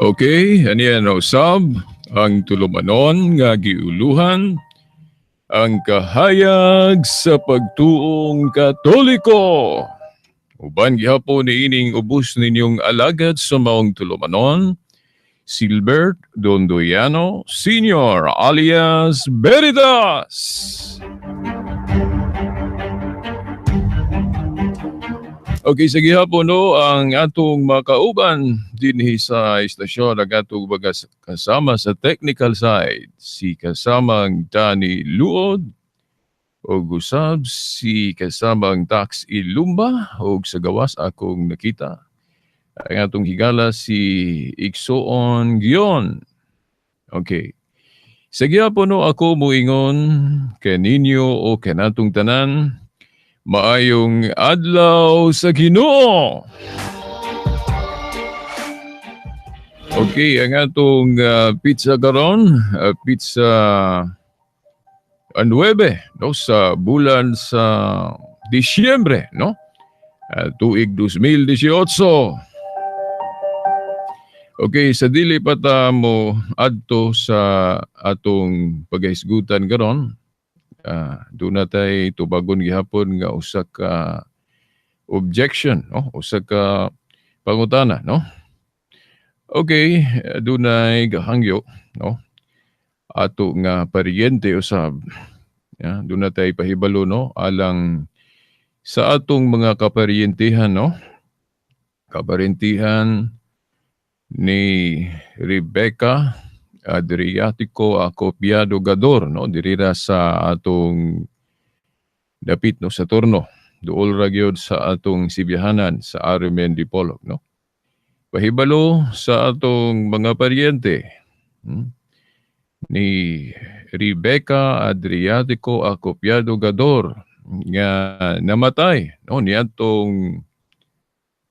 Okay, aniya na usab ang tulumanon nga giuluhan ang kahayag sa pagtuong Katoliko. Uban gihapon niining ubos ninyong alagad sa maong tulumanon, Silbert Dondoyano Sr. alias Veritas. Okay, sa gihapon no, ang atong makauban dinhi sa istasyon ang atong mga kasama sa technical side, si kasamang Danny Luod og usab si kasamang Tax Ilumba, og sa gawas akong nakita ang atong higala si Igsoon Gion. Okay. Sa gihapon no, ako muingon kaninyo o kanatong tanan, maayong adlaw sa Ginoo. Okay, ang atong pizza karon, pizza 9, no, sa bulan sa Disyembre, no? Tuig 2018. Okay, sa dili pa ta mo adto sa atong paghisgutan karon, doon na tay tubagon gihapon nga usa ka objection, no? Usa ka pangutana, no? Okay, dunay gahangyo, no? Ato nga paryente usab. Ya, doon na tay pahibalo, no? Alang sa atong mga kaparyentihan, no? Kaparyentihan ni Rebecca Adriatico Acopiado Gador, no, diri ra sa atong dapit, no, sa turno, duol ra gyud sa atong sibyahanan sa Arumen Dipolog, no. Pahibalo sa atong mga paryente ni Rebecca Adriatico Acopiado Gador nga namatay, no, niadtong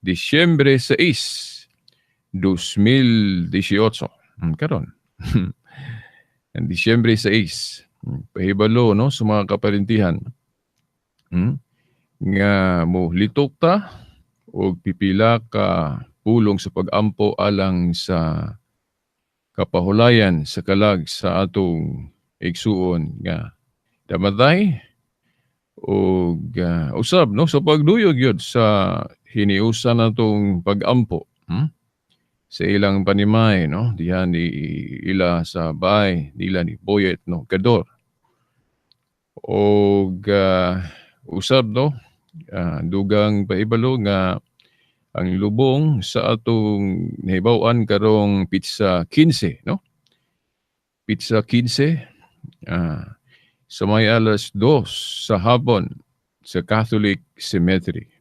Disyembre 6, 2018. Karon. Ang Disyembre 6, pahibalo, no, sa mga kaparintihan nga mo litok ta og pipila ka pulong sa pag-ampo alang sa kapahulayan sa kalag sa atong igsuon nga namatay og usab, no, sa pagduyog gyud sa hiniusan natong pag-ampo sa ilang panimay, no, diha ni ila sa bahay nila ni Boyet, no, Gador. Og usab, no, dugang pahibalo nga ang lubong sa atong nahibaw-an karong pizza 15, no? Pizza 15, sa may alas 2 sa hapon sa Catholic Cemetery.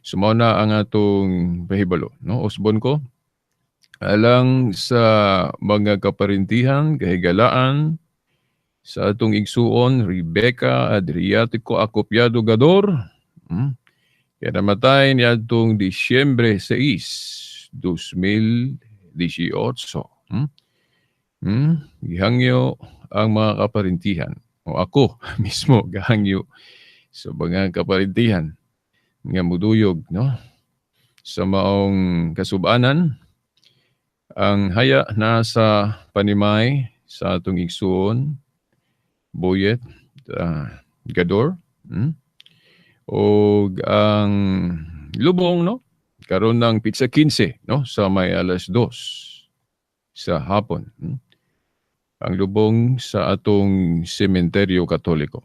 So mao na ang atong pahibalo, no? Usbon ko alang sa mga kaparintihan, kahigalaan sa atong igsuon Rebecca Adriatico Acopiado Gador, kaya namatay niadtong Disyembre 6, 2018. Gihangyo ang mga kaparintihan, o ako mismo gahangyo sa mga kaparintihan nga muduyog, no, sa maong kasubanan. Ang haya nasa panimay sa atong igsuon Boyet Gador, og ang lubong, no, karon ng pizza 15, no, sa may alas 2 sa hapon, ang lubong sa atong sementeryo Katoliko.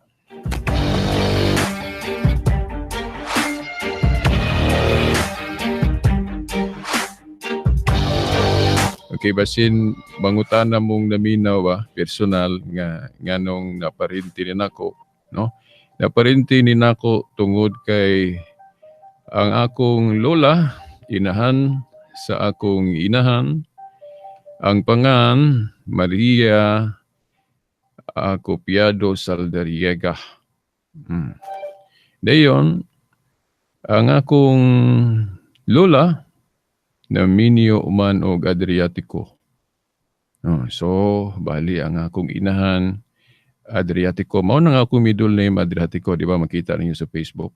Okay, basin mangutana mong naminaw ba personal nga nganong naparinti ni nako, no? Naparinti ni nako tungod kay Ang akong lola, inahan sa akong inahan, ang pangan Maria Copiado Saldariega. Dayon, ang akong lola naminyo man og Adriatico. Oh, so bali ang akong inahan Adriatico. Mao na nga akong middle name Adriatico, di ba, makita ninyo sa Facebook.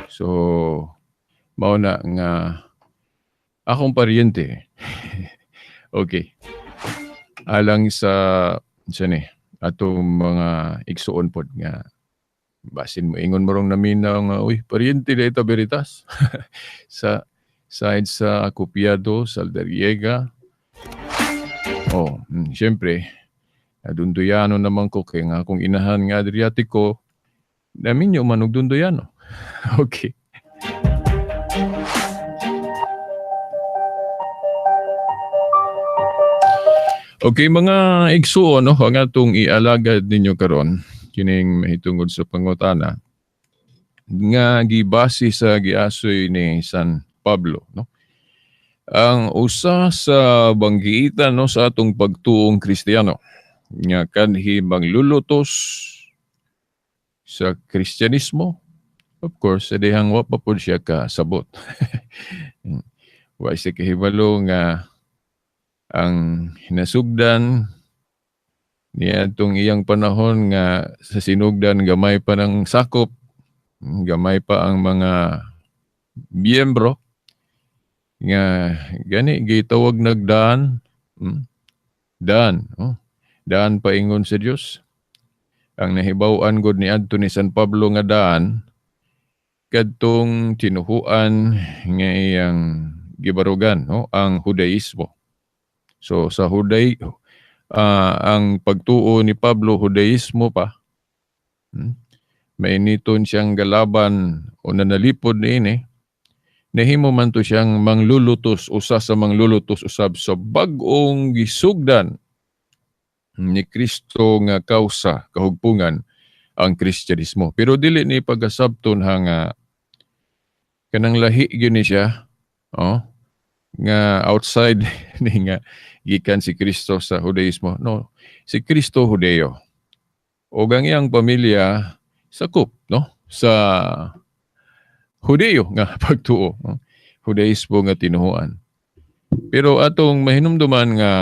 So mao na nga akong paryente. Okay. Alang sa sa ni atong mga igsuon pod nga basin mo ingon mo rong naminaw nga, "Uy, paryente na ito Veritas," sa side sa Copiado, Saldariega. Oh, syempre, Dunduyano naman ko kay nga akong inahan nga Adriatico, naminyo man og Dunduyano. Okay. Okay, mga igsuon, no, ang atong ialagad ninyo karon kining mahitungod sa pangutana nga gibase sa giasoy ni San Pablo, no. Ang usa sa banggiitan, no, sa atong pagtuong Kristiyano nga kanhi manglulutos sa Kristyanismo, of course, sa dihang wa pa pod siya kasabot. Wa siya kahibalo nga ang hinasugdan niadtong iyang panahon nga sa sinugdan gamay pa ng sakop, gamay pa ang mga miyembro nga gani gitawag nagdaan, daan, oh, daan paingon sa Dios. Ang nahibaw-an gud niadto ni San Pablo nga daan kadtong tinuhuan nga iyang gibarugan, no, ang Judaismo. So sa Huday, ang pagtuo ni Pablo Judaismo pa. Mainiton siyang galaban o nanalipod niini. Nahimo man to siyang manglulutos, usa sa manglulutos usab sa bag-ong gisugdan ni Kristo nga kausa kahugpungan ang Kristyanismo. Pero dili ni pagasabton ha nga kanang lahi gyud ni siya, oh, nga outside ni nga gikan si Kristo sa Judaismo. No, si Kristo Judeo. Og ang iyang pamilya sakop, no, sa Judeo nga pagtuo, no? Judaismo nga tinuhuan. Pero atong mahinumduman nga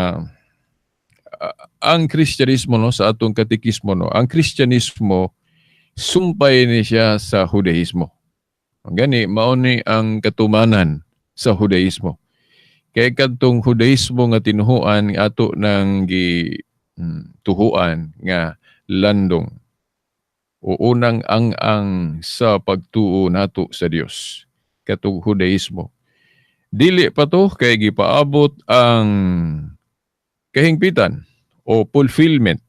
ang Kristyanismo, no, sa atong katekismo, no, ang Kristyanismo sumpay ni siya sa Judaismo. Gani mao ni ang katumanan sa Judaismo. Kay kadtong Judaismo nga tinuhuan ato nang gi tuhuan nga landong o unang ang-ang sa pagtuo nato sa Dios, katong Judaismo. Dili pa to kay gipaabot ang kahingpitan o fulfillment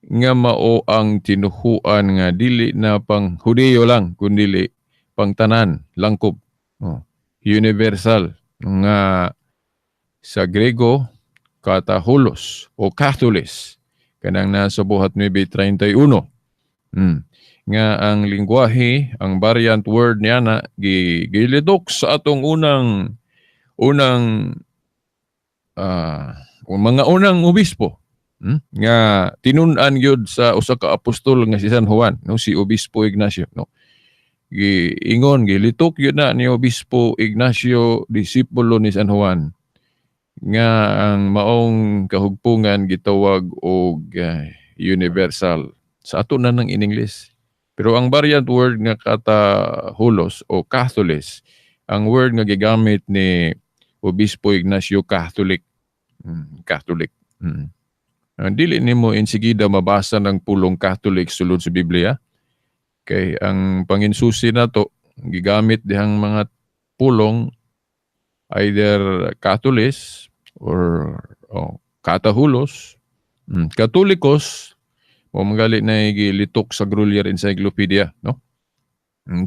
nga mao ang tinuhuan nga dili na pang Judeo lang kundili pang tanan langkob, oh, universal nga sa Grego katahulos o Catholis kanang nasa Buhat 9:31. Nga ang lingwahe, ang variant word niya na gilitok sa atong unang unang mga unang obispo, nga tinun-an gyud sa usa ka apostol nga si San Juan, no, si Obispo Ignacio, no. Giingon, gilitok gyud na ni Obispo Ignacio, disipulo ni San Juan, nga ang maong kahugpungan gitawag og universal sa ato na nang in English. Pero ang variant word nga katahulos o Catholis, ang word nga gigamit ni Obispo Ignacio, Catholic. Catholic. Dili nimo insigida mabasa ng pulong Catholic sulod sa Biblia. Kay ang panginsusi nato gigamit dihang mga pulong either Catholis or katahulos, Katolikos, o magali na gilitok sa Grolier Encyclopedia, no?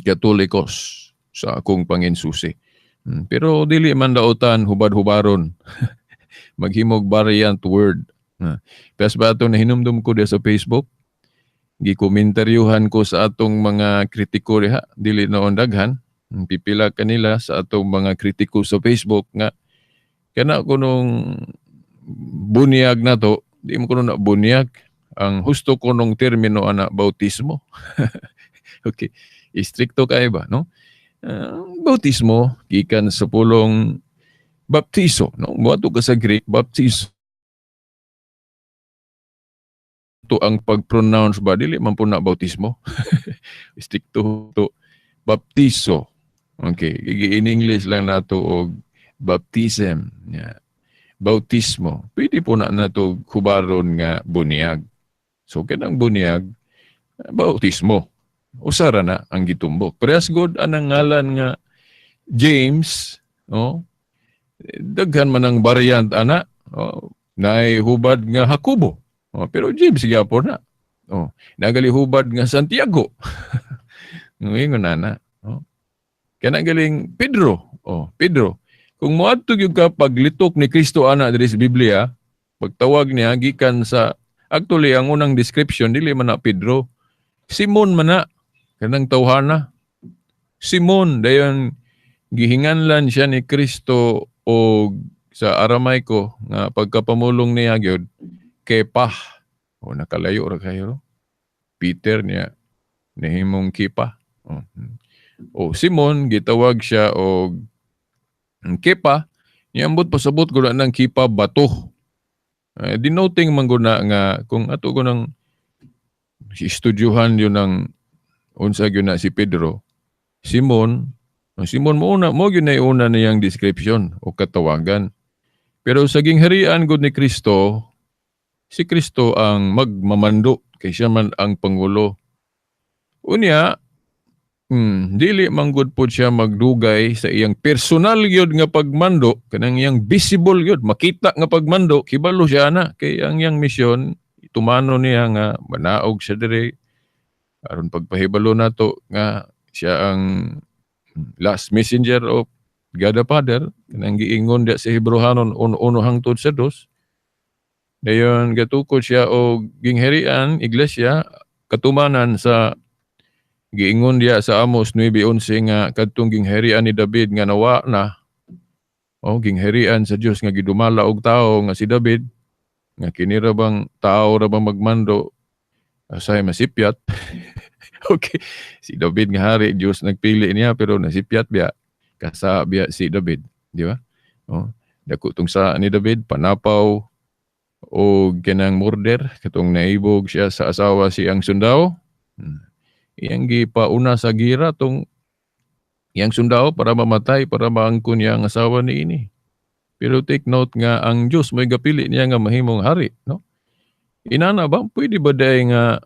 Katolikos sa akong panginsusi. Pero dili man daotan hubad-hubaron. Maghimog variant word. Pas ba ato nahinumdum ko diha sa Facebook? Gikomentaryohan ko sa atong mga kritiko diha, dili noon daghan. Pipila kanila sa atong mga kritiko sa Facebook nga kana kunong bunyag nato, di mo kuno na bunyag. Ang husto kunong termino ana, bautismo. Okay, istrikto kay ba, no? Bautismo gikan sa pulong baptizo, no? Moadto ka sa Greek, baptizo. To ang pag-pronounce ba, dili man po na bautismo. Istrikto to, baptizo. Okay, in English lang nato og baptism. Yeah. Bautismo. Pwede po na nato hubaron nga bunyag. So kanang bunyag, bautismo. Usara na ang gitumbok. Parehas god anang ngalan nga James, oh, daghan man ang variant ana, oh, naay hubad nga Jacobo. Oh, pero James gyapon na. Oh, nagali hubad nga Santiago. Ingon na na. Oh. Kana galing Pedro. Oh, Pedro. Kung moadto gyud ka paglitok ni Kristo ana diri sa Biblia, pagtawag niya gikan sa, actually ang unang description dili man na Pedro. Simon man na kanang tawhana. Simon, dayon gihinganlan siya ni Kristo og sa Aramaiko nga pagkapamulong niya gyud Kepa. O, nakalayo ra kayo. Peter niya nahimong Kepa. Oh. O Simon gitawag siya og Kepa, niambot pasabot ko na ng Kepa, bato. Denoting man gud na nga kung ato ko nang istudyuhan yun ng unsa gyud na si Pedro, Simon, ang Simon mo una, mo gyud na una niyang description o katawagan. Pero sa gingharian gud ni Kristo, si Kristo ang magmamando kay siya man ang pangulo. Unya, dili man gud pod siya magdugay sa iyang personal gyud nga pagmando, kanang iyang visible gyud, makita nga pagmando, kibalo siya na kay ang iyang misyon tumano niya nga manaog siya diri aron pagpahibalo nato nga siya ang last messenger of God the Father, kanang giingon diya sa Hebreohanon 1:1 hangtod sa 2. Dayon gatukod siya og gingharian, iglesia, katumanan sa giingon diya sa Amos 9:11 nga kadtong gingharian ni David nga nawa na, o gingharian sa Dios nga gidumala og tawo nga si David, nga kini ra bang tao ra bang magmando asay masipyat. Okay, si David nga hari, Dios nagpili niya pero nasipyat biya, kasa biya si David, di ba? Oh, dako tong sa ni David, panapaw o kanang murder katong naibog siya sa asawa siyang sundao. Iyang gipauna sa gira tong iyang sundao para mamatay, para maangkon niya ang asawa ni ini. Pero take note nga ang Dios may gapili niya nga mahimong hari, no? Inana ba, pwede ba day nga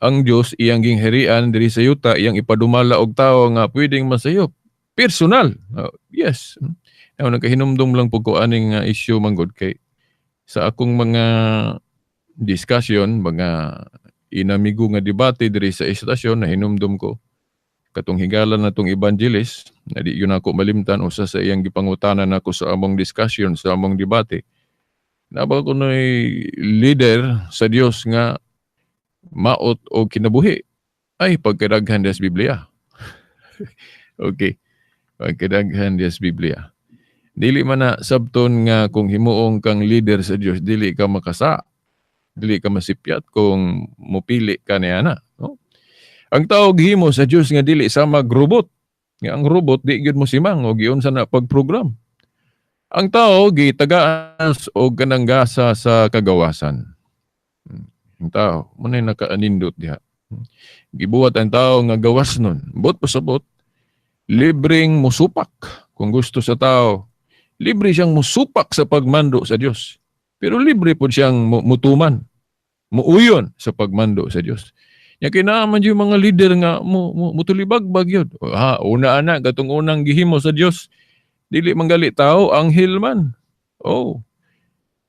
ang Dios iyang gingharian diri sa yuta, iyang ipadumala og tawo nga pwedeng masayop? Personal. Yes. Now, nagkahinumdum lang po ko aning issue manggod kay sa akong mga discussion, mga inamigo nga debate diri sa istasyon, nahinumdum ko katong higala na tong evangelist na di yun ako malimtan, usa sa iyang gipangutanan nako sa among discussion, sa among debate. Naba ko no'y leader sa Dios nga maot o kinabuhi? Ay, pagkadaghan des Biblia. Okay. Pagkadaghan des Biblia. Dili man na sabton nga kung himuong kang leader sa Dios, dili ka makasa. Dili ka masipyat kung mupili ka niya na. No? Ang tao gihimo sa Dios nga dili sama robot. Nga ang robot di gyud mo simang o giunsa na pagprogram. Ang tao gitagaan og kanang gasa sa kagawasan. Ang tao mo na nakaanindot diha. Gibuhat ang tao nga gawas nun. Bot pasabot, libreng musupak kung gusto sa tao. Libre siyang musupak sa pagmando sa Dios. Pero libre po siyang mutuman, muuyon sa pagmando sa Dios. Nya kinaaman yung mga leader nga mutulibagbag yun. Ha, una ana katong unang gihimo sa Dios, dili manggali tao, anghel man. Oh.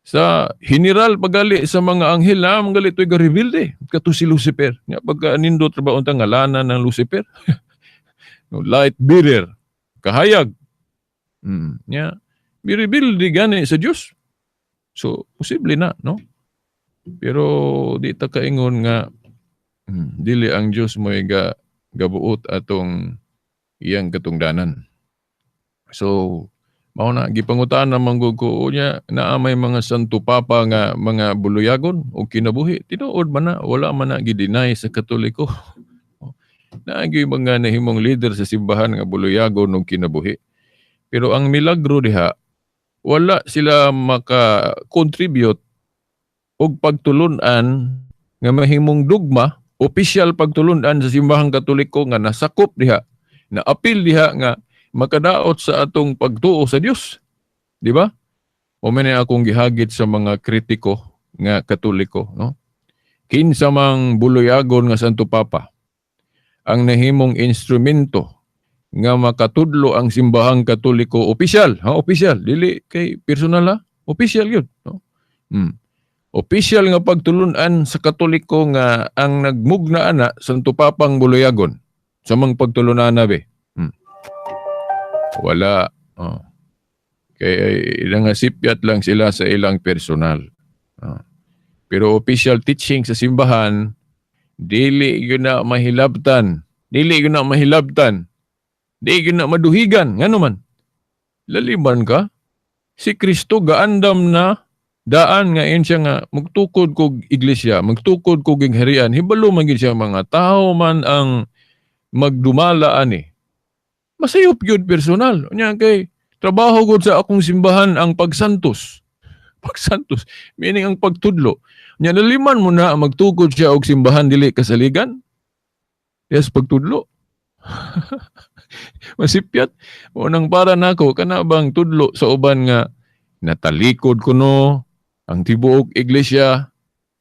Sa general pagali sa mga anghel na manggali to'y garebelde kato si Lucifer. Nga pagka nindot ra ba unta ngalanan ng Lucifer? No, light bearer, kahayag. Nya mirebelde gani sa Dios. So posible na, no? Pero di ta kaingon nga dili ang Dios mo'y gabuot atong Iyang katungdanan. So, mao na gipangutan naman gud ko unya, naa may mga Santo Papa nga mga buluyagon o kinabuhi. Tinuod man na, wala man na gi-deny sa Katoliko. Naa gyud mga nahimong leader sa simbahan nga buluyagon og kinabuhi. Pero ang milagro diha, wala sila maka-contribute og pagtulunan nga mahimong dogma, opisyal pagtulunan sa simbahang Katoliko nga nasakop diha, na apil diha nga makadaot sa atong pagtuo sa Dios. Di ba? O man akong gihagit sa mga kritiko nga Katoliko, no? Kinsa mang buluyagon nga Santo Papa ang nahimong instrumento nga makatudlo ang simbahang Katoliko opisyal, ha, opisyal, dili kay personal ha, opisyal yun, no? Opisyal nga pagtulunan sa Katoliko nga ang nagmugna ana Santo Papang buluyagon sa mga pagtulunan na be. Wala. Oh. Kay nangasipyat lang sila sa ilang personal. Oh. Pero official teaching sa simbahan, dili gyud na mahilabtan. Dili gyud na mahilabtan. Dili gyud na maduhigan. Ngano man? Laliman ka. Si Kristo gaandam na daan nga ingon siya nga magtukod kog iglesia, magtukod kog gingharian. Hibalo man gyud siya mga tao man ang magdumala ani. Masayop gyud personal. Unya kay trabaho gud sa akong simbahan ang pagsantos. Pagsantos, meaning ang pagtudlo. Unya naliman mo na magtukod siya og simbahan dili kasaligan. Yes, pagtudlo. Masipyat. Unang para nako kana bang tudlo sa uban nga natalikod kuno ang tibuok iglesia.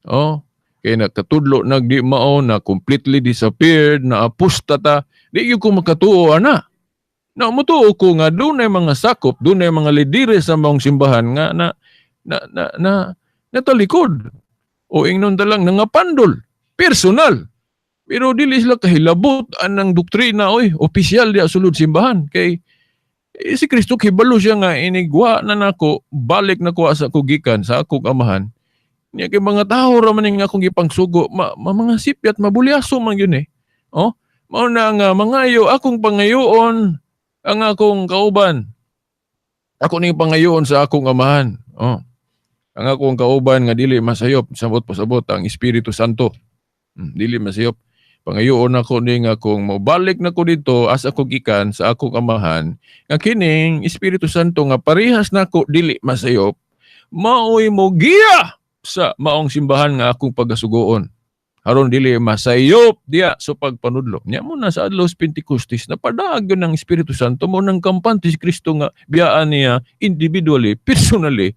Oh, kay nakatudlo nagdi mao na completely disappeared, na apostata, di gyud ko makatuo ana. Na mutuo ko nga dunay mga sakop, dunay mga lidere sa maong simbahan nga na na na, na natalikod. O ingnon ta lang nangapandol, personal. Pero dili sila kahilabot anang doktrina oy, opisyal diya sulod simbahan kay si Kristo kibalo siya nga inigwa na nako, balik na ko sa kugikan sa akong amahan. Niya kay mga tao ra man ning akong gipangsugo, ma mga sipyat mabulyaso man yun eh. Oh, mao na nga mangayo akong pangayoon ang akong kauban. Ako ning pangayoon sa akong amahan. Oh. Ang akong kauban nga dili masayop, samot pasabot ang Espiritu Santo. Dili masayop. Pangayoon ako ni nga kung mobalik na ko dito asa ko gikan sa akong amahan, nga kining Espiritu Santo nga parehas nako dili masayop, maoy mogiya sa maong simbahan nga akong pagasugoon. Aron dili masayop diya sa pagpanudlo. Nya mo na sa adlaw sa Pentecostes napadaag yun ng Espiritu Santo mo nang kampante si Kristo nga biyaan niya individually, personally,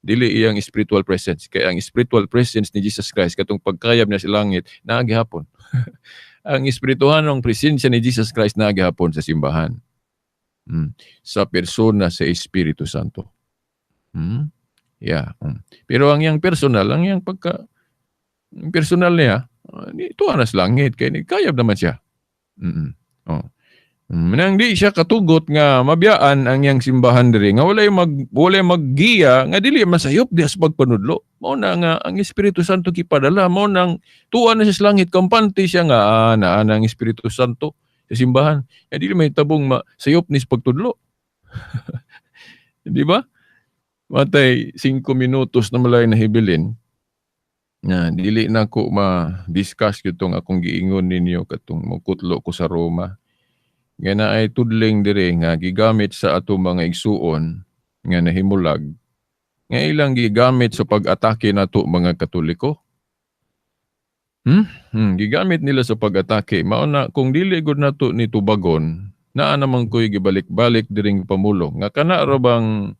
dili iyang spiritual presence. Kaya ang spiritual presence ni Jesus Christ katong pagkayab niya sa langit naa gihapon. Ang espirituhanong presensya ni Jesus Christ naa gihapon sa simbahan. Sa persona sa Espiritu Santo. Yeah. Pero ang iyang personal, ang iyang pagka personal niya, ito na sa langit kay kayab naman siya. Oh. Nang di siya katugot nga mabiyaan ang iyang simbahan diri nga walay maggiya nga dili masayop diha sa pagpanudlo. Mao na nga ang Espiritu Santo gipadala, mao nang tuwa na siya sa langit, kampante siya nga naa na ang Espiritu Santo sa simbahan. Nga dili may tabong masayop ni sa pagtudlo. Di ba? Matay 5 minutos na malay nahibilin na dili na ko ma-discuss kitong akong giingon ninyo katong mokutlo ko sa Roma. Nga naay tudling dire nga gigamit sa atong mga igsuon nga nahimulag nga ilang gigamit sa pag-atake nato mga Katoliko. Gigamit nila sa pag-atake. Mao na kung dili gud nato ni tubagon, naa naman ko'y gibalik-balik diring pamulong nga kana ra bang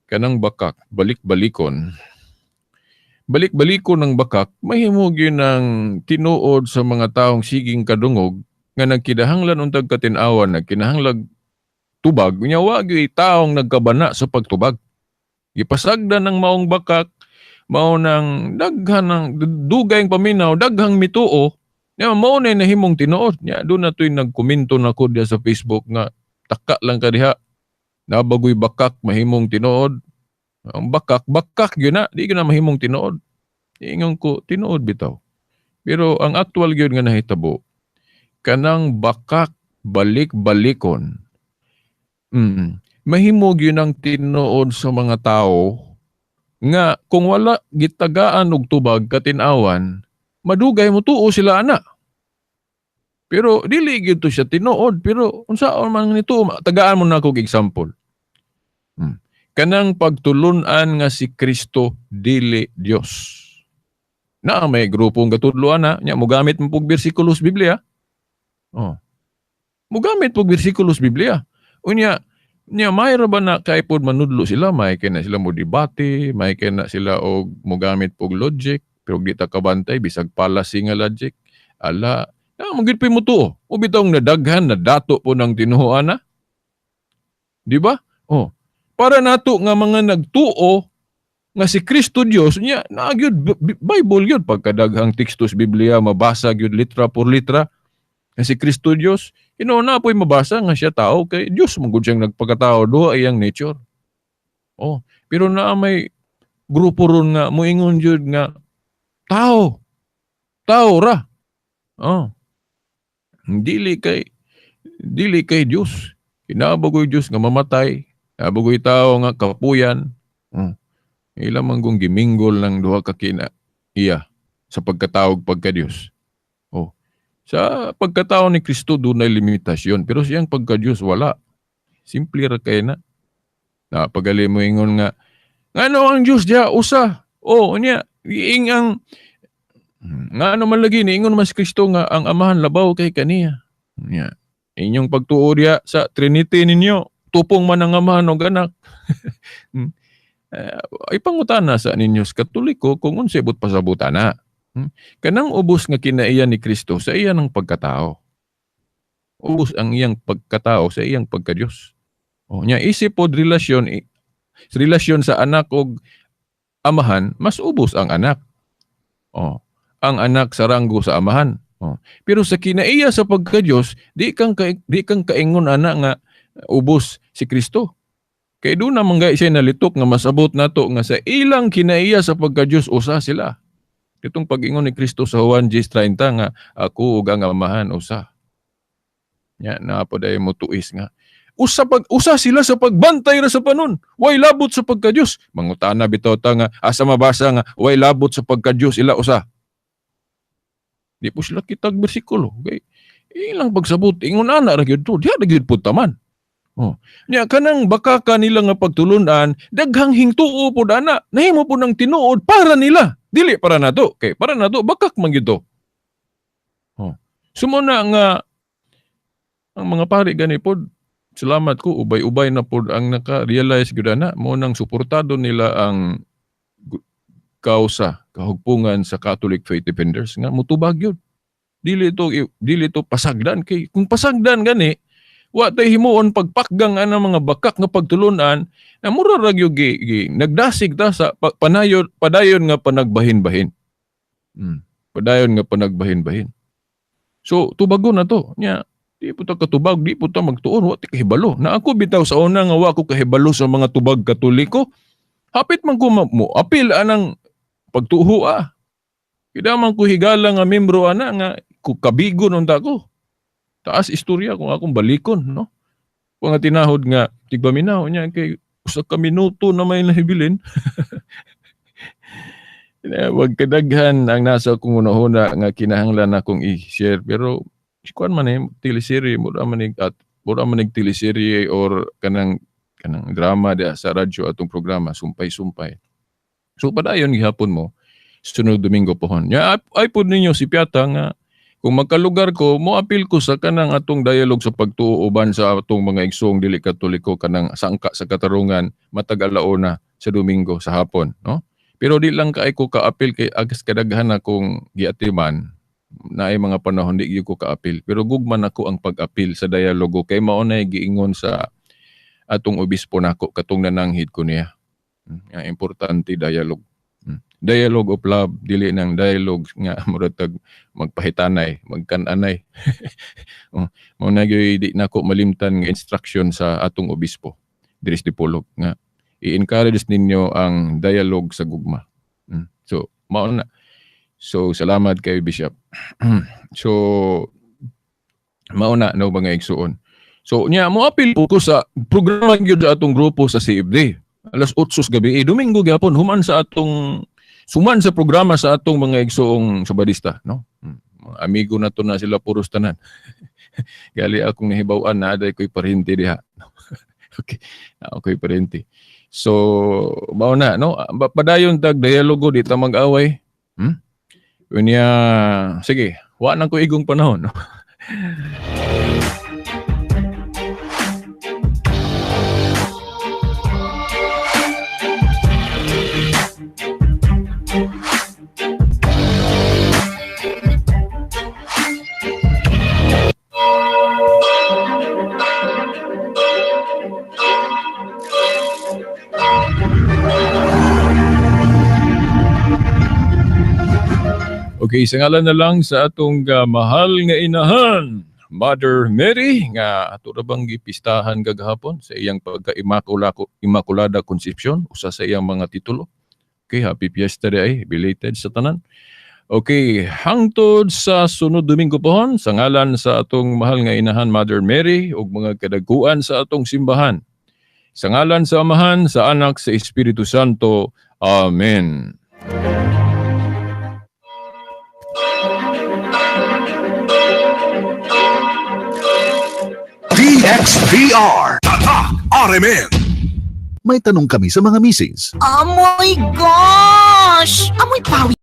kanang bakak balik-balikon. Balik-balikon ng bakak mahimo gyud ng tinuod sa mga taong siging kadungog nga nagkinahanglan untag katin-awan, nagkinahanglag tubag, unya wa gyud taong nagkabana sa pagtubag. Gipasagdan ng maong bakak, mao nang daghan ng dugay paminaw, daghang mituo, nya mao na nahimong tinuod. Nya doon na to'y nagkomento nako diya sa Facebook nga taka lang ka diha. Nabagoy bakak mahimong tinuod. Ang bakak, bakak gyud na, di gyud na mahimong tinuod. Ingon ko tinuod bitaw. Pero ang actual gyud nga nahitabo, kanang bakak Balik-balikon. Mahimo gyud ang tinuod sa mga tao nga kung wala gitagaan og tubag katin-awan, madugay mo tuo sila ana. Pero dili gyud to siya tinuod, pero unsaon man nito, tagaan mo na akong example. Kanang pagtulun-an nga si Kristo dili Dios. Na may grupong gatudlo ana, nya mogamit mo pug bersikulos Biblia. Oh. Mogamit pug bersikulos Biblia. Unya nya may ra ba na kay pod manudlo sila, may kay na sila mo debate, may kay na sila og mogamit pug logic, pero di ta kabantay bisag fallacy nga logic. Ala, na mo gyud mo tuo. O bitong nadaghan nadato po ng tinuoan na. Di ba? Oh. Para nato nga mga nagtuo nga si Kristo Dios nya na gyud Bible gyud pagkadaghang teksto sa Biblia mabasa gyud litra por litra nga si Kristo Dios. Ino na po'y mabasa nga siya tao kay Dios man gud siyang nagpakatao, duha iyang nature. Oh, pero naa may grupo ron nga moingon jud nga tao. Tao ra. Oh. Dili kay Dios. Kinabagoy Dios nga mamatay, kinabagoy tao nga kapuyan. Oh. Ila man kung giminggol ng duha ka kina iya sa pagkatawag pagka Dios. Oh. Sa pagkatao ni Kristo dunay limitasyon, pero siyang pagka-Dios wala. Simple ra kay na. Na pagali mo ingon nga ngano ang Dios diya usa. Oh, unya giing ang ngano man lagi ni ingon mas Kristo nga ang Amahan labaw kay kaniya. Unya inyong pagtuo diya sa Trinity ninyo, tupong man ang Amahan og Anak. Ipangutana sa ninyo sa Katoliko kung unsay but pasabutan na. Kanang ubos nga kinaiya ni Kristo sa iya ng pagkatao. Ubos ang iyang pagkatao sa iyang pagka-Dios. O nya isip pod relasyon relasyon sa anak og amahan, mas ubos ang anak. O, ang anak sa ranggo sa amahan. O, pero sa kinaiya sa pagka-Dios, di kang kaingon ana nga ubos si Kristo. Kay doon naman gay siya nalitok nga masabot nato nga sa ilang kinaiya sa pagka-Dios usa sila. Itong pag-ingon ni Kristo sa Juan 10:30 nga ako ug ang Amahan usa. Nya naa po day mo tuis nga usa pag usa sila sa pagbantay ra sa panon. Way labot sa pagka-Dios. Mangutana bitaw ta nga asa mabasa nga way labot sa pagka-Dios ila usa. Di po sila kitag bersikulo. Okay. Ilang pagsabot ingon ana ra gyud to. Diha ra gyud pud taman. Oh. Nya kanang baka kanila nga pagtulunan, daghang hingtuo pud ana. Nahimo pud ng tinuod para nila. Dili para nato. Kay para nato bakak man gyud to. Oh. Sumuna nga ang mga pari gani pod, salamat ko ubay-ubay na pod ang naka-realize gyud ana mo nang suportado nila ang kausa kahugpungan sa Catholic Faith Defenders nga mutubag gyud. Dili to pasagdan kay kung pasagdan gani wa tay himuon pagpakgang ana mga bakak nga pagtulunan na mura ra gyud nagdasig ta sa panayon padayon nga panagbahin-bahin. Padayon nga panagbahin-bahin. So tubagon na to. Nya di po ta katubag, di po ta magtuon, wa ti kahibalo. Na ako bitaw sa una nga wa ko kahibalo sa mga tubag Katoliko. Hapit man ko mo apil anang pagtuho ah. Kida man ko higala nga membro ana nga kabigon unta ko. Taas istorya kung akong balikon, no? Kung nga tinahod nga tigpaminaw niya kay usa ka minuto na may nahibilin. Wag kadaghan ang nasa akong hunahuna nga kinahanglan akong i-share, pero kuan man eh teleserye, mura man at mura man teleserye or kanang kanang drama diha sa radyo atong programa sumpay-sumpay. So padayon gihapon mo sunod Domingo pohon. Nya ay pod ninyo si Piata nga kung magkalugar ko, moapil ko sa kanang atong dialogue sa pagtuo uban sa atong mga igsoong dili Katoliko kanang sangka sa katarungan matag alauna sa Domingo sa hapon, no? Pero di lang kay ko kaapil kay agas kadaghan akong giatiman naay mga panahon di gyud ko kaapil. Pero gugman ako ang pag-apil sa dialogo kay mao nay giingon sa atong obispo nako katong nananghid ko niya. Nga importante dialogue. Dialogue of love, dili nang dialogue nga murag tag magpahitanay, magkan-anay. Oh, mao na gyud di nako malimtan nga instruction sa atong obispo diri sa Dipolog nga i-encourage ninyo ang dialogue sa gugma. So mao na. So salamat kay Bishop. So Mao na, no, mga igsuon. So nya mo apil po ko sa programa gyud sa atong grupo sa CFD. Alas 8 sa gabi, eh, Domingo gyapon, human sa atong suman sa programa sa atong mga igsuong Sabadista, no? Mga amigo na to na sila puros tanan. Gali akong nahibaw-an na aday ko'y parinti diha. Okay, ako'y parinti. So, mao na, no? Padayon tag dialogo, di ta mag-away. Unya, sige, wa nang ko igong panahon, no? Okay, sa ngalan na lang sa atong mahal nga inahan, Mother Mary, nga ato ra bang gipistahan gagahapon sa iyang pagka-Immaculada Conception, usa sa iyang mga titulo. Okay, happy fiesta day, belated sa tanan. Okay, hangtod sa sunod Domingo pohon, sa ngalan sa atong mahal nga inahan, Mother Mary, ug mga kadaguan sa atong simbahan. Sa ngalan sa Amahan, sa Anak, sa Espiritu Santo. Amen. DXBR Tatak RMN. May tanong kami sa mga misis. Oh my gosh! Amoy pawis.